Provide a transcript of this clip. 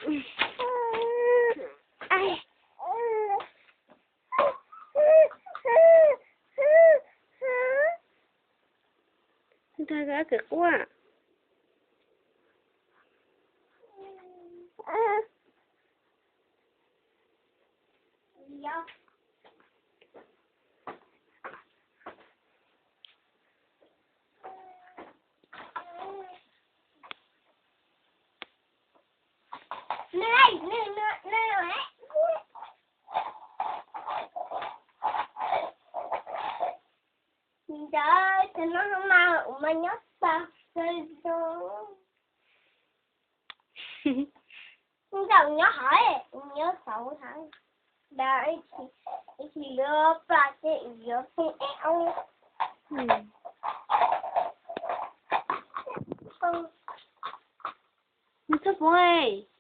Ntag, kawm quaj. Ntawd cov no mas ua mas nyob tag, nyob hauv, nyob saud hauv, ib tsis lub plag ces yuav pheej ev. Nws txog puag.